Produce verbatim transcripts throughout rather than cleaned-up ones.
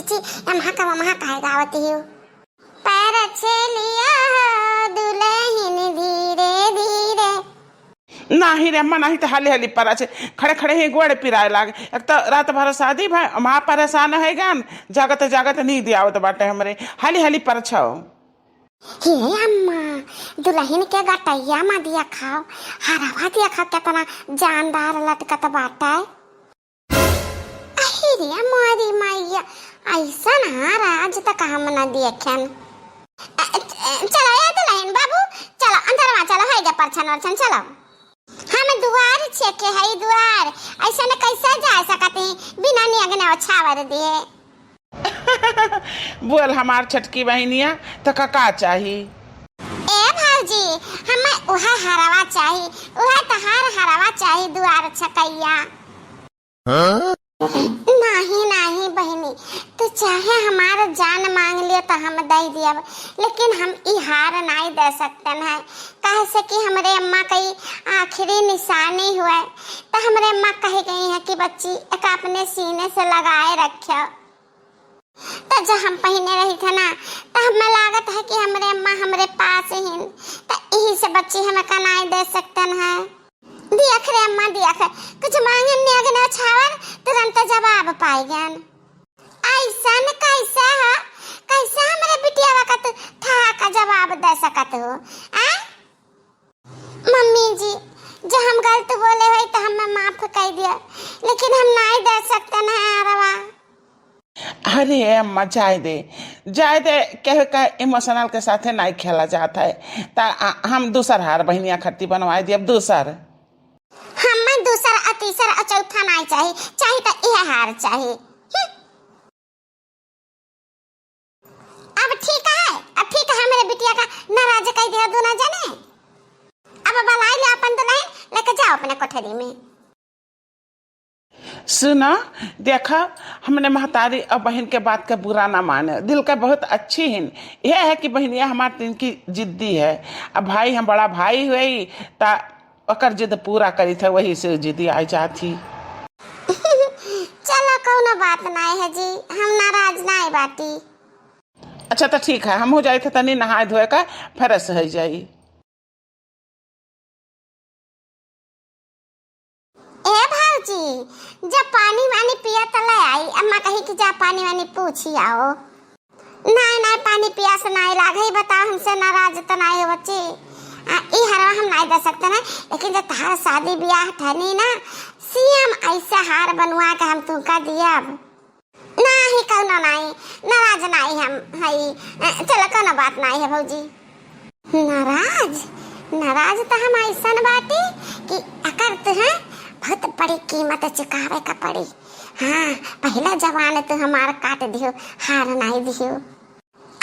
जी, अम्हा का वम्हा काहे गावत ही हो? परछे लिया हो दुलहिन धीरे धीरे। नाही रे अम्मा, नाही त हाली हाली परछे, खड़े खड़े ही गोड़ पिराए लाग। एक त रात भर शादी भा, अम्मा परेशान है गान, जागत जागत नींद आवत बाटे हमरे, हाली हाली परछाओ। हे अम्मा, दुलहिन के गटैया मा देखा, हरवा देखा, केतना जानदार लटकत बाटे। अहि रे मोरी मैया, अइसन हार आज तक हम न देखेन। अ, अ, चलो ए दुलहिन बाबू, चलो अंदरवा चलो, है जा परछन वरछन, चलो। हम दुआर छेके हई दुआर, अइसन कैसे जा सकत ही बिना नेग नेवछावर दिए? बोल हमार छोटकी बहिनिया, त का, का चाही? ए भौजी, हमें उहे हरवा चाही, उहे तहार हरवा चाही, दुआर छकैया। हाँ? नाही, नाही बहिनी, तू चाहे हमार जान मांग लियो त हम दे दियब, लेकिन हम ई हार नाही दे सकतन है, काहे से कि हमरे अम्मा कई आखिरी निशानी हुए, त हमरे अम्मा कह गई है कि बच्ची, एका अपने सीने से लगाए रखियो। त जो हम पहिने रही थे ना, त हमें लागत है कि हमरे अम्मा हमरे पास ही, त यही से बच्ची हमें कनाई दे सकतन है। दियख रे अम्मा, दियख, कुछ मांगन नेग नेवछावर, तुरंत जवाब पाई गन। अइसन कैसे हो, कैसे हमरे बिटियावा का तू था का जवाब दे सकत हो, आ? मम्मी जी, जो हम गलत बोले होई त हमें माफ कर दिया, लेकिन हम नाई दे सकते ना हरवा। अरे अम्मा, जाए दे, जाए दे, केहू का emotional के साथे नाई खेला जात है। त आ, हम दूसर हार बहिनिया खत्ती बनवाए दियब, दूसर। हमें दूसर आ तीसर आ चौथा नाई चाही, चाही त इहे हार चाही। हम्म। अब ठीक है, अब ठीक है, हमरे बिटिया का नाराज कर दिया दोनों जने। अब बुलाई ले अपन दुलहिन, लेके जाओ अपने कोठरी में। सुना, देखा, हमने महतारी और बहिन के बात के बुरा ना माने, दिल के बहुत अच्छी हिन। यह है कि बहिनिया हमार तिनकी जिद्दी है। अब भाई हम बड़ा भाई हुई, ता ओकर जिद पूरा करी थे, वही से जिद्दी आ जात ही। चलो, कौनो बात नाई है जी, हम नाराज नाई बाटी। अच्छा, तो ठीक है, हम हो जाई थे तनी नहाए धोए का, fresh हो जाई। ए भौजी, जब पानी वानी पिया त ले आई, अम्मा कही कि जा पानी वानी पूछी आओ। नाई, नाई, पानी पियास नाई लागे, बताओ, हमसे नाराज तो नाई हो बच्ची। आ, ई हरवा हम नाई दे सकते ना, लेकिन जब तहार शादी ब्याह ठहनी ना, सेम ऐसे हार बनवा के हम तुमका दियब। नाई, कौनो नाई, नाराज नाई हम हई। अ, चलो, कौनो बात नाई है भौजी। नाराज? नाराज त हम ऐसन बाटी कि अकर तुहे बहुत बड़ी कीमत चुकावे का पड़ी। हाँ, पहला जवान तू हमार काट दियो, हार नाई दियो।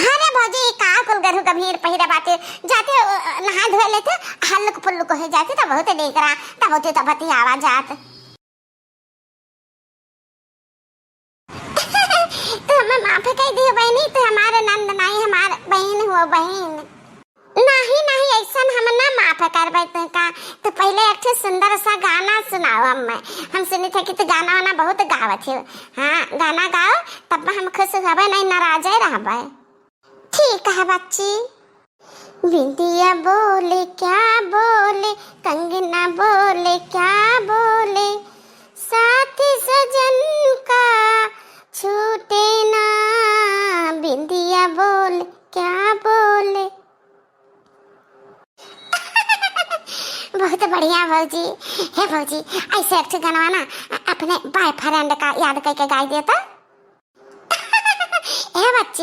अरे भौजी, ई का कुल गरहू गंभीर पहिरे बाटे? जाते, अ, नहा धोए लेते, हल्लुक पुल्लुक हो जाते त बहुत नीक रहा, तब होते त बतियावा जात। तू हमें माफ कर दियो बहिनी, तू हमार नंद नाई, हमार बहिन हो बहिन। नाही, नाही, ऐसन हम ना माफ करबे तुमका। तू पहले एक ठे सुंदर सा गाना सुनाओ हमें। हम सुनी थे कि तू गाना वाना बहुत गावत हो। हाँ, गाना गाओ, तब हम खुश होबे, नहीं नाराजे रहबे। ठीक है बच्ची। बिंदिया बोले क्या बोले, कंगना बोले क्या बोले, साथ सजन का छूटे ना। बिंदिया बोले क्या बोले। बहुत बढ़िया भौजी। हे भौजी, ऐसे एक ठे गनवा ना अपने boyfriend का याद करके गाई दे तो। ए बच्ची,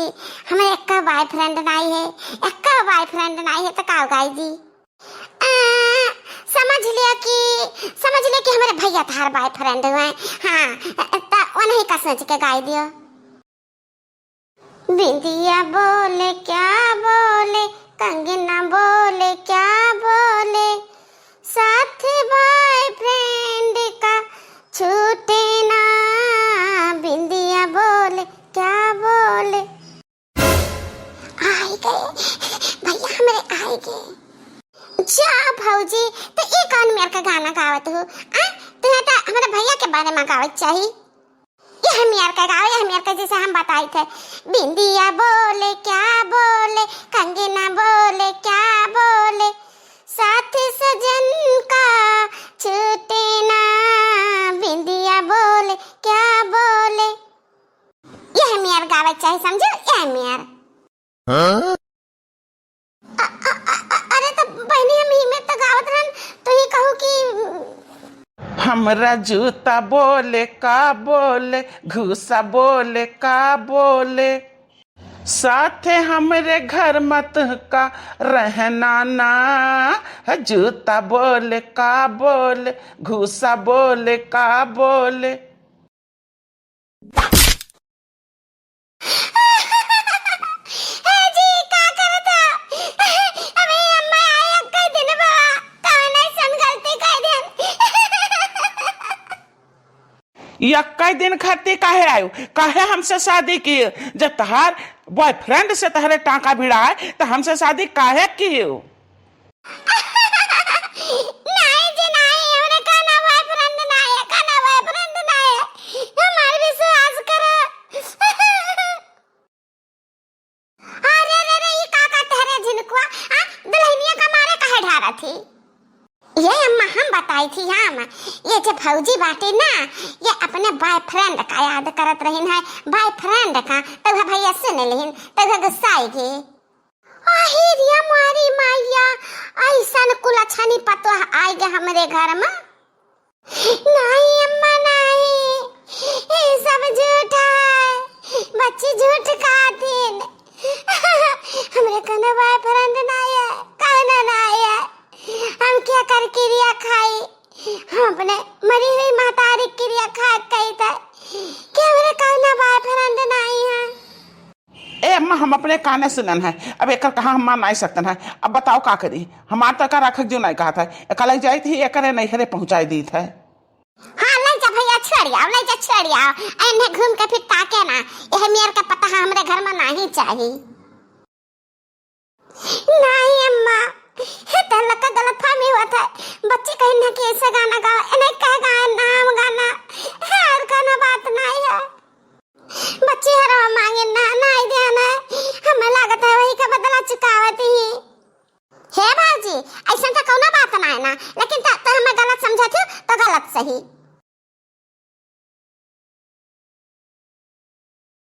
हमें एक्का boyfriend नाई है, एक्का boyfriend नाई है, तो का गाई जी? आ, समझ लियो कि, समझ लियो कि हमारे भैया तहार boyfriend हुए। हाँ, त उन्हीं का सोच के गाई दियो। बिंदिया बोले क्या बोले, कंगना बोले क्या बोले, साथ boyfriend का छूटे ना। बिंदिया बोले क्या बोले। आई गए भैया, हमरे आई गए। जा भौजी, तो ई कौन मेर का गाना गावत हो? आ, तुम्हें तो हमारे भैया के बारे में गावत चाही। यह मेर का गाओ, यह मेर का जैसे हम बताई थे। बिंदिया बोले क्या बोले, कंगना बोले क्या बोले, साथ सजन का छूटे ना, बिंदिया बोले क्या बोले। यह मेर गावे चाहे समझो, यह मेर। हाँ? अ-, अ-, अ-, अ-, अरे तो बहनी, हम ही में तो गावत रहन, तो ही कहू कि हमरा जूता बोले का बोले, घूसा बोले का बोले, साथे हमरे घर मत का रहना ना, जूता बोले का बोले, घूसा बोले का बोले। ए जी, का करत ह? अबे अम्मा आए, अक्का दिन बा, कौन ऐसन गलती कर देन? यक्का दिन खातिर काहे आयो? काहे हमसे शादी की? जब तहार boyfriend से तहरे टांका भिड़ा है, तो हमसे शादी काहे की हो? नाहीं जी, नाहीं, हमरे कौनो boyfriend नाहीं है, कौनो boyfriend नाहीं है। हमार विश्वास करो। अरे, अरे, अरे, ई का कहत है रे झिनकुआ? आ, दुल्हनिया का मारे काहे ढारत ही? ये अम्मा हम बताई थी, हम, ये जे भौजी बाटे ना, ये अपने boyfriend का याद करत रहिन है, boyfriend का, तब भैया सुन लिहिन, तब गुस्साई गई। आही रे मारी माइया, ऐसन कुलछनी पतोह आइ गे हमरे घर में। नाहीं अम्मा, नाहीं, ई सब झूठ है, बच्ची झूठ कहतिन। हमरे कौनो boyfriend नाहीं है, कौनो नाहीं है। हम क्या कर किरिया खाई? हम अपने मरी हुई महतारी किरिया खा के कही था कि हमरे कौनो boyfriend नाहीं है। ए अम्मा, हम अपने काने सुनन है, अब एकर कहा हम मान नाहीं सकतन है। अब बताओ का करी, हमार तो एका रखे जो नाहीं कहत है, एका लइ जाइत ही, एकरे नैहरे पहुँचाइ दीत है। हाँ, लइ जा भैया, छोड़ि आओ, लइ जा, छोड़ि आओ, एन्हे घूम के फिर ताके ना, एह मेर का पता है हमरे घर में नाहीं चाही। नाहीं अम्मा, हे तो लक्का गलतफहमी होत है, बच्ची कहिन है कि ऐसे गाना गाओ, एन्हे कहे गाना